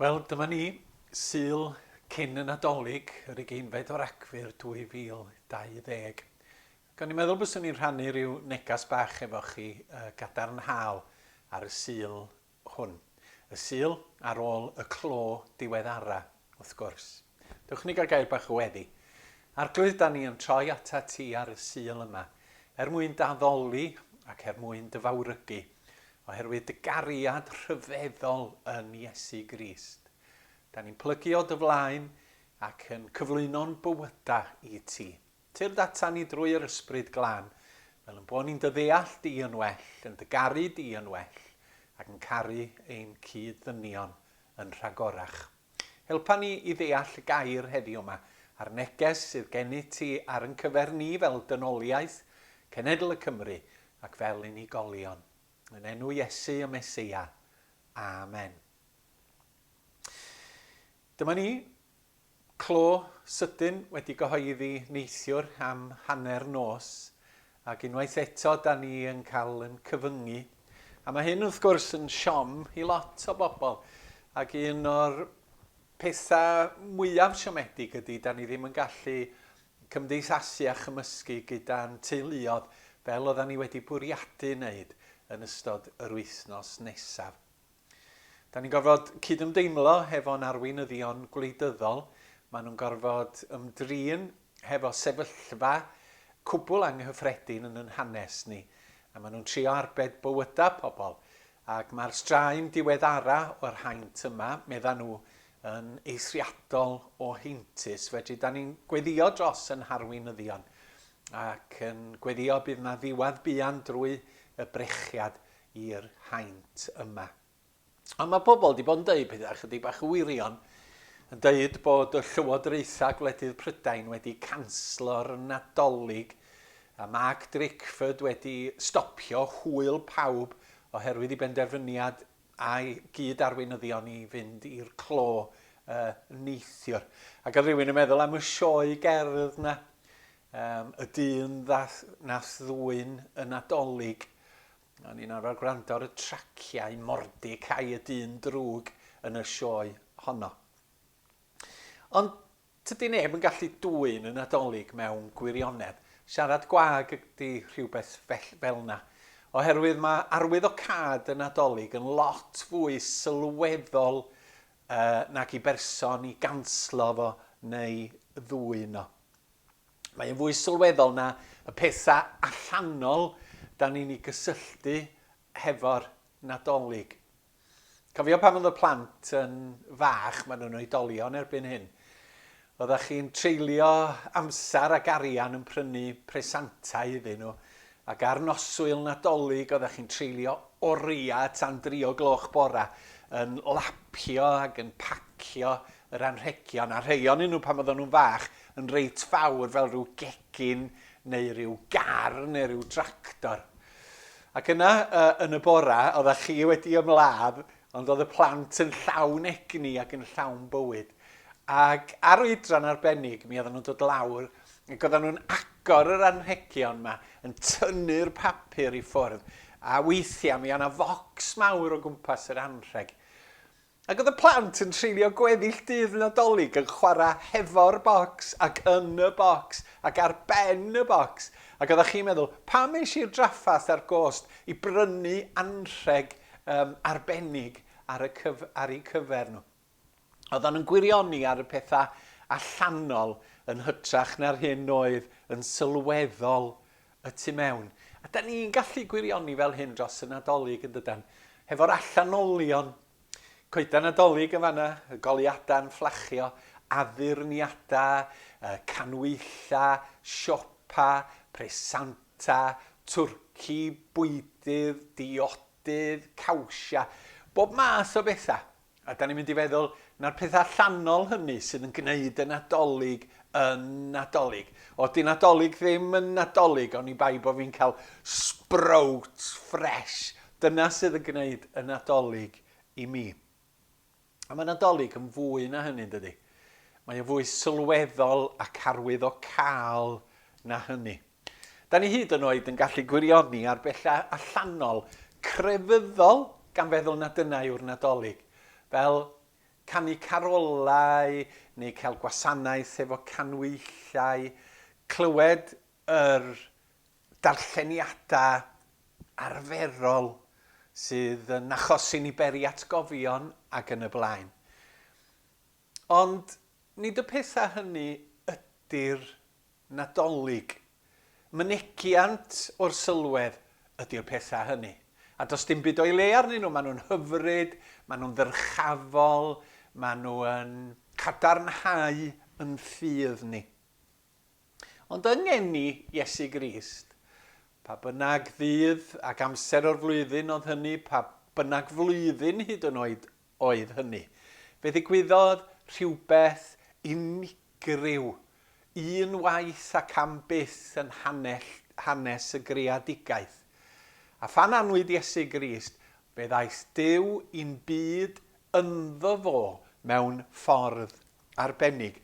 Wel, dyma ni, Sul cyn y Nadolig, yr ugeinfed o Ragfyr 2020. Ac o'n i'n meddwl byswn i'n rhannu rhyw negas bach efo chi uh, gadarnhaol ar y Sul hwn. Y Sul ar ôl y clo diweddara, wrth gwrs. Dewch ni gael gair bach o weddi. Arglwydd, da ni yn troi atat ti ar y Sul yma, er mwyn d'addoli ac er mwyn dy fawrygu, oherwydd dy gariad rhyfeddol yn Iesu Grist. Da ni'n plygu o dy flaen ac yn cyflwyno'n bywydau i ti. Tyrd ata ni drwy yr Ysbryd Glân, fel yn bod ni'n dy ddeall di yn well, yn dy garu di yn well, ac yn caru ein cyd-ddynion yn rhagorach. Helpa ni i ddeall y gair heddiw 'ma, a'r neges sydd gennyt ti ar yn cyfer ni fel dynoliaeth, cenedl y Cymry, ac fel unigolion. Yn enw Iesu y Meseia. Amen. Dyma ni, clo sydyn wedi gyhoeddi neithiwr am hanner nos, ac unwaith eto da ni yn cael yn cyfyngu. A mae hyn wrth gwrs yn siom i lot o bobl, ac un o'r pethau mwyaf siomedig ydy da ni ddim yn gallu cymdeithasu a chymysgu gyda'n teuluodd fel oeddan ni wedi bwriadu wneud yn ystod yr wythnos nesaf. Da ni'n gorfod cydymdeimlo hefo'n arweinyddion gwleidyddol. Maen nhw'n gorfod ymdrin hefo sefyllfa cwbl anghyffredin yn yn hanes ni. A maen nhw'n trio arbed bywydau pobl. Ac mae'r straen diweddara o'r haint yma, medda nhw, yn eithriadol o heintus. Felly, da ni'n gweddio dros yn harweinyddion ac yn gweddio bydd na ddiwedd buan drwy y brechiad i'r haint yma. Ond mae pobl wedi bod yn deud pethau chydig bach yn wirion, yn deud bod y llywodraethau gwledydd Prydain wedi canslo'r Nadolig a Mark Drakeford wedi stopio hwyl pawb oherwydd i benderfyniad a'i gyd-arweinyddion i fynd i'r clo uh, neithiwr. Ac oedd rhywun yn meddwl am y sioe gerdd na, um, y dyn ddath, nath ddwyn y Nadolig. O'n i'n arfer gwrando ar y traciau Mordecai y dyn drwg yn y sioe honno. Ond tydi neb yn gallu dwyn y Nadolig mewn gwirionedd. Siarad gwag ydy rhywbeth fel 'na. Oherwydd mae arwyddocâd y Nadolig yn lot fwy sylweddol uh, nag i berson i ganslo fo neu ddwyn o. Mae yn fwy sylweddol na y pethau allanol da ni'n ei gysylltu hefo'r Nadolig. Cofio pan oedd y plant yn fach, maen nhw'n oedolion erbyn hyn, oeddech chi'n treulio amser ac arian yn prynu presantau iddyn nhw, ac ar noswyl Nadolig oeddech chi'n treulio oriau tan dri o gloch bora yn lapio ac yn pacio yr anrhegion, a rhei o'nyn nhw pan oedden nhw'n fach yn reit fawr fel rhyw gegin neu rhyw gar neu rhyw tractor. Ac yna uh, yn y bora, oeddech chi wedi ymladd, ond oedd y plant yn llawn egni ac yn llawn bywyd. Ac ar oedran arbennig, mi oedden nhw'n dod lawr ac oedden nhw'n agor yr anrhegion yma, yn tynnu'r papur i ffwrdd, a weithiau mi oedd yna focs mawr o gwmpas yr anrheg. Ac oedd y plant yn treulio gweddill dydd Nadolig yn chwarae hefo'r bocs ac yn y bocs ac ar ben y bocs. Ac oeddech chi'n meddwl, pam es i'r drafferth a'r gost i brynu anrheg um, arbennig ar, y cyf ar eu cyfer nhw? Oedden nhw'n gwirioni ar y pethau allanol yn hytrach na'r hyn oedd yn sylweddol y tu mewn. A da ni'n gallu gwirioni fel hyn dros y Nadolig yn dydan? Hefo'r allanolion. Coedan Nadolig yn fanna, y goleuadau'n fflachio, addurniadau, canwylla, siopa, presanta, twrci, bwydydd, diodydd, cawsiau, bob math o bethau. A da ni'n mynd i feddwl na'r pethau allanol hynny sydd yn gwneud y Nadolig yn Nadolig. O, di Nadolig ddim yn Nadolig, oni bai bod fi'n cael sprouts fresh. Dyna sydd yn gwneud y Nadolig i mi. A mae Nadolig yn fwy na hynny, dydy. Mae yn fwy sylweddol ac arwyddocaol na hynny. Da ni hyd yn oed yn gallu gwirioni ar bethau allanol, crefyddol, gan feddwl na dyna yw'r Nadolig. Fel Canu carolau neu cael gwasanaeth efo canwyllau, clywed yr darlleniadau arferol sydd yn achosi ni beri atgofion ac yn y blaen. Ond nid y pethau hynny ydy'r Nadolig. Mynegiant o'r sylwedd ydy'r pethau hynny. A does dim byd o'i le arnyn nhw, maen nhw'n hyfryd, maen nhw'n ddyrchafol, maen nhw yn cadarnhau yn ffydd ni. Ond yng ngeni Iesu Grist, pa bynnag ddydd ac amser o'r flwyddyn oedd hynny, pa bynnag flwyddyn hyd yn oed oedd hynny, fe ddigwyddodd rhywbeth unigryw, un waith ac am byth yn hanell, hanes y greadigaeth. A phan anwyd Iesu Grist, fe ddaeth Duw i'n byd ynddo fo mewn ffordd arbennig.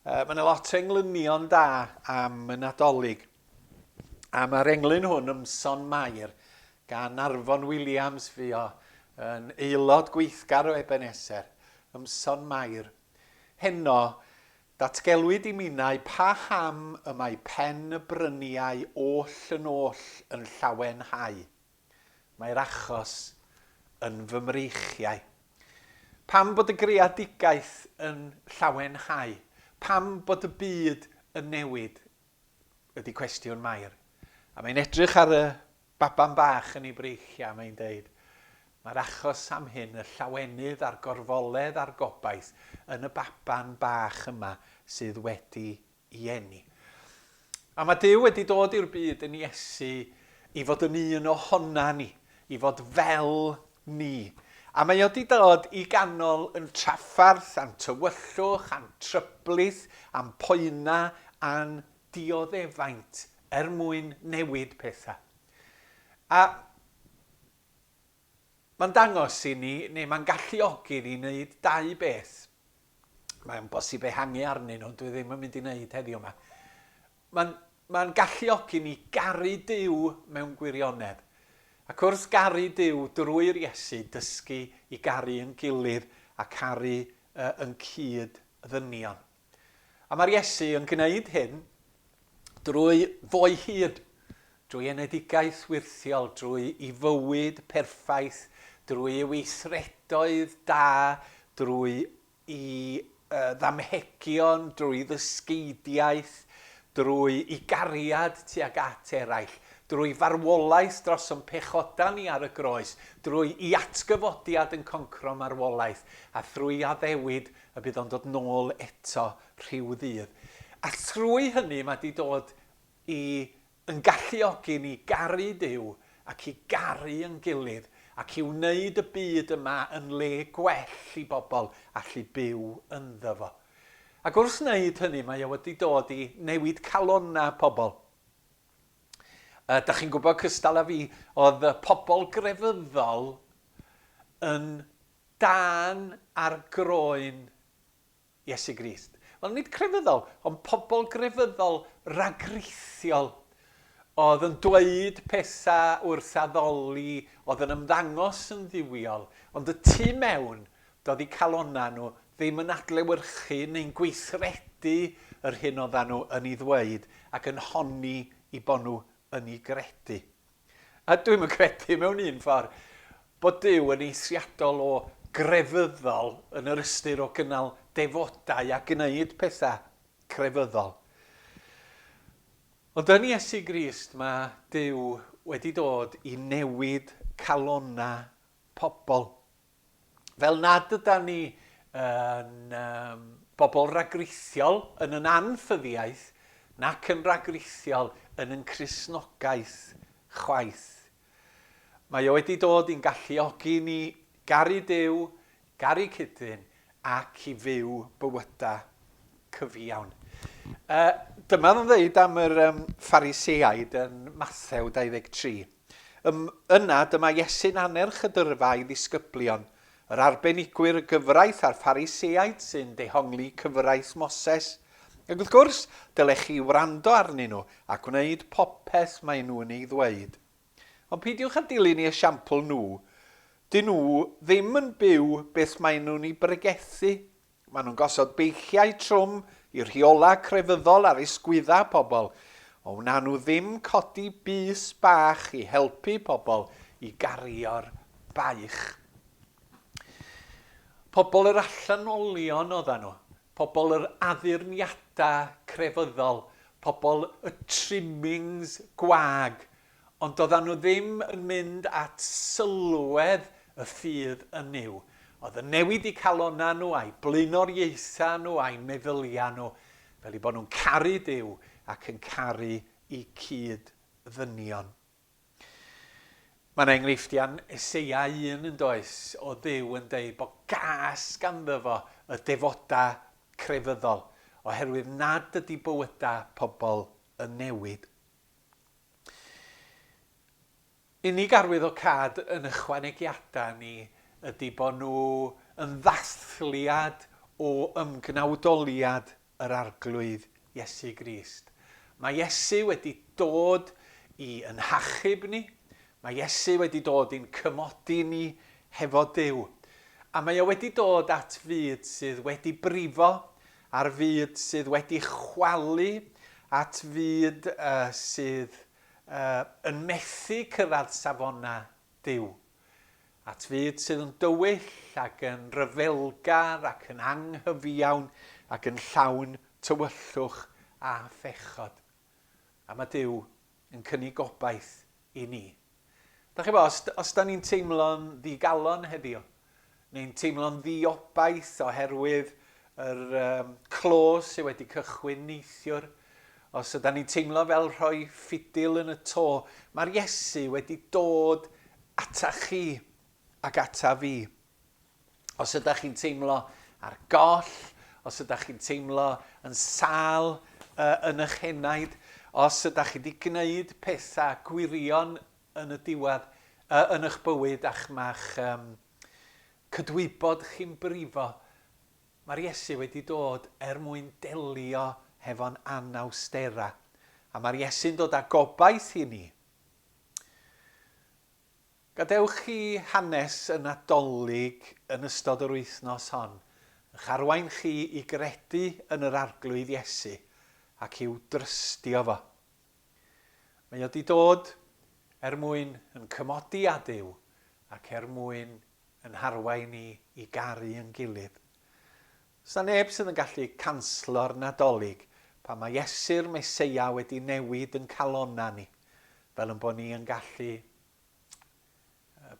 Mae yna lot o englynion da am y Nadolig. A mae'r englyn hwn, Ymson Mair, gan Arfon Williams, fuo yn aelod gweithgar o Ebeneser. Ymson Mair. Heno, datgelwyd i minnau pa ham y mae pen y bryniau oll yn oll yn llawenhau. Mae'r achos yn fy mreichiau. Pam bod y greadigaeth yn llawenhau? Pam bod y byd yn newid? Ydy cwestiwn Mair. A mae'n edrych ar y baban bach yn ei breichiau a mae'n deud, Mae'r achos am hyn, y llawenydd a'r gorfoledd a'r gobaith yn y baban bach yma sydd wedi i eni. A mae Duw wedi dod i'r byd yn Iesu i fod yn un ohona ni, i fod fel ni. A mae o wedi dod i ganol yn traffarth, a'n tywyllwch, a'n tryblith, a'n poena, a'n dioddefaint er mwyn newid pethau. A mae'n dangos i ni, neu mae'n galluogi ni wneud dau beth. Mae'n bosib ehangu arnyn nhw, dwi ddim yn mynd i wneud heddiw yma. Mae'n mae'n galluogi ni garu Duw mewn gwirionedd. Ac wrth garu Duw drwy'r Iesu, dysgu i garu yn gilydd a caru uh, yn cyd ddynion. A mae'r Iesu yn gwneud hyn drwy fo'i hun, drwy enedigaeth wyrthiol, drwy i fywyd perffaith, drwy ei weithredoedd da, drwy i ddamhegion, drwy ddysgeidiaeth, drwy i gariad tuag at eraill, drwy farwolaeth dros yn pechodau ni ar y groes, drwy i atgyfodiad yn concro marwolaeth, a thrwy addewid y bydd o'n dod nôl eto rhyw ddydd. A thrwy hynny mae 'di dod i yn galluogi ni garu Duw ac i garu yn gilydd ac i wneud y byd yma yn le gwell i bobl allu byw ynddo fo. Ac wrth wneud hynny mae o wedi dod i newid calonnau pobl. Uh, da chi'n gwybod cystal â fi, oedd y pobl grefyddol yn dân ar groen Iesu Grist. Wel, nid crefyddol, ond pobl grefyddol ragrithiol oedd yn dweud pethau wrth addoli, oedd yn ymddangos yn dduwiol, ond y tu mewn, doedd eu calonnau nhw ddim yn adlewyrchu neu'n gweithredu yr hyn oedden nhw yn ei ddweud ac yn honni eu bod nhw yn ei gredu. A dwi'm yn credu mewn un ffordd bod Duw yn eithriadol o grefyddol yn yr ystyr o gynnal defodau a gwneud pethau crefyddol. Ond yn Iesu Grist mae Duw wedi dod i newid calonnau pobl. Fel nad ydan ni yn um, bobl ragrithiol yn yn anffyddiaeth, nac yn ragrithiol yn yn Cristnogaeth chwaith. Mae o wedi dod i'n galluogi ni garu Duw, garu cydyn, ac i fyw bywydau cyfiawn. Uh, dyma nhw'n dweud am yr um, Phariseaid yn Mathew 23. Ym, yna, dyma Iesu'n annerch y dyrfa i ddisgyblion, yr arbenigwyr y gyfraith a'r Phariseaid sy'n dehongli cyfraith Moses. Ac wrth gwrs, dylech chi wrando arnyn nhw a gwneud popeth maen nhw'n ei ddweud. Ond peidiwch â dilyn eu esiampl nhw. Dyn nhw ddim yn byw beth maen nhw'n ei bregethu. Maen nhw'n gosod beichiau trwm i rheolau crefyddol ar ysgwyddau pobl, ond wna nhw ddim codi bys bach i helpu pobl i gario'r baich. Pobl yr allanolion oeddan nhw, pobl yr addurniadau crefyddol, pobl y trimmings gwag, Ond doeddan nhw ddim yn mynd at sylwedd y ffydd yn Nuw. Oedd yn newid eu calonnau nhw, a'u blaenoriaethau nhw, a'u meddyliau nhw, fel eu bod nhw'n caru Duw ac yn caru eu cyd-ddynion. Mae yna enghreifftiau yn Eseia 1 yn does, o Dduw yn deud bod gas ganddo fo y defodau crefyddol, oherwydd nad ydy bywydau pobl yn newid. Unig arwyddocâd yn ychwanegiadau ni ydy bod nhw yn ddathliad o ymgnawdoliad yr Arglwydd Iesu Grist. Mae Iesu wedi dod i yn hachub ni, mae Iesu wedi dod i'n cymodi ni hefo Duw. A mae o wedi dod at fyd sydd wedi brifo, ar fyd sydd wedi chwalu, at fyd sydd yn methu cyrraedd safonau Duw, at fyd sydd yn dywyll ac yn rhyfelgar ac yn anghyfiawn ac yn llawn tywyllwch a phechod. A mae Duw yn cynnig gobaith i ni. Da chi bo, os, os da ni'n teimlo'n ddigalon heddiw, neu'n teimlo'n ddiobaith oherwydd yr um, clo sydd wedi cychwyn neithiwr, os yda ni'n teimlo fel rhoi ffidil yn y to, mae'r Iesu wedi dod ata chi ac ata fi. Os ydych chi'n teimlo ar goll, os ydych chi'n teimlo yn sâl uh, yn eich henaid, os ydych chi wedi gwneud pethau gwirion yn y diwedd, uh, yn eich bywyd a'ch ma'ch um, cydwybod chi'n brifo, mae'r Iesu wedi dod er mwyn delio hefo'n anawsterau. A mae'r Iesu'n dod â gobaith i ni. Gadewch i hanes y Nadolig yn ystod yr wythnos hon ych arwain chi i gredu yn yr Arglwydd Iesu ac i'w drystio fo. Mae o 'di dod er mwyn yn cymodi â Duw ac er mwyn yn harwain ni i garu yn gilydd. Does 'na neb sydd yn gallu canslo'r Nadolig pan mae Iesu'r Meseia wedi newid yn calonnau ni, fel yn bod ni yn gallu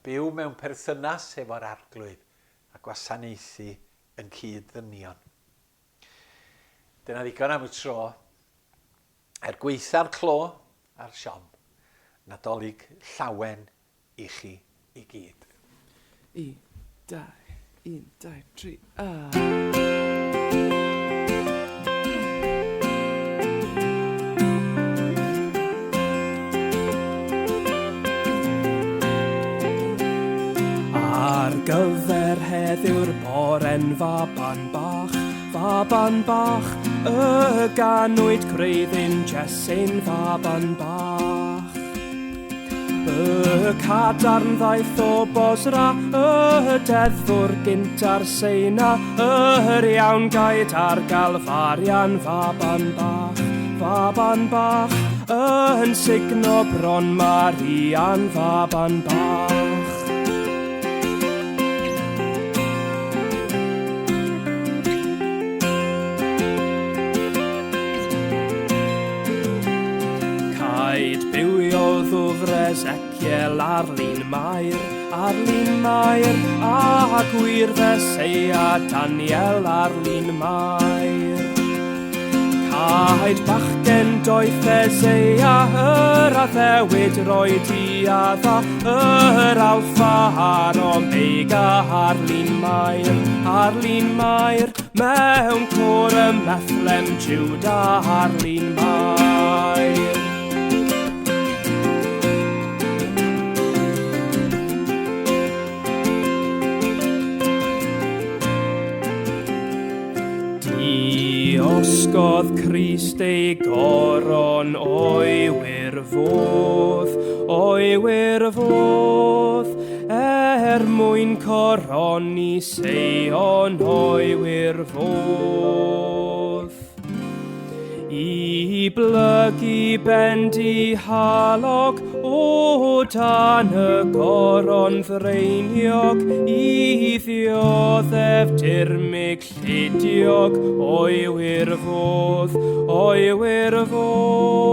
byw mewn perthynas hefo'r Arglwydd a gwasanaethu yn cyd-ddynion. Dyna ddigon am y tro. Er gwaetha'r clo a'r siom, Nadolig llawen i chi i gyd. 1, 2, 1, 2, 3, a! Ar gyfer heddiw'r bore'n faban bach, faban bach, y ganwyd gwreiddyn Jesyn faban bach. Y cadarn ddaeth o Bosra, y deddfwr gynt ar Seina, yr iawn gaed ar Galfarian, faban bach, faban bach, yn sugno bron Marian, faban bach. Caed bywiol ddwfr Ezekiel ar lun Mair, ar lun Mair, a gwir Feseia Daniel ar lun Mair. Caed bachgen doeth Ezeia, yr addewid roed i adda, yr alffa a'r omega ar lun Mair, ar lun Mair, Mewn côr ym Methlem, Juda ar lun Mair. Diosgodd Crist ei goron o'i wirfodd, o'i wirfodd. Er mwyn coroni Seion o'i wirfodd. I blygu ben dihalog o dan y goron freiniog i ddioddef dirmyg llidiog o'i wirfodd, o'i wirfodd.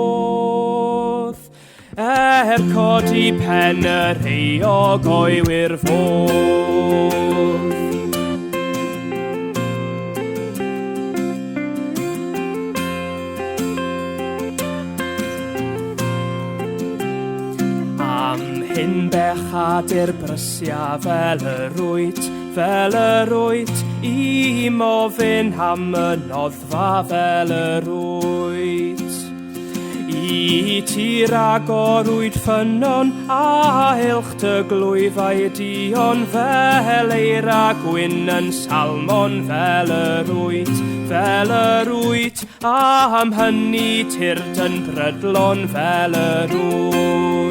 Er codi pen yr euog o'i wirfodd. Am hyn bechadur brysia fel yr wyt, fel yr wyt, i mofyn am y noddfa fel yr wyt. I ti ragorwyd ffynnon a eilch dy glwyfau duon fel eira gwyn yn salmon fel yr wyt, fel yr wyt, a am hynny tyrd yn brydlon fel yr wyt.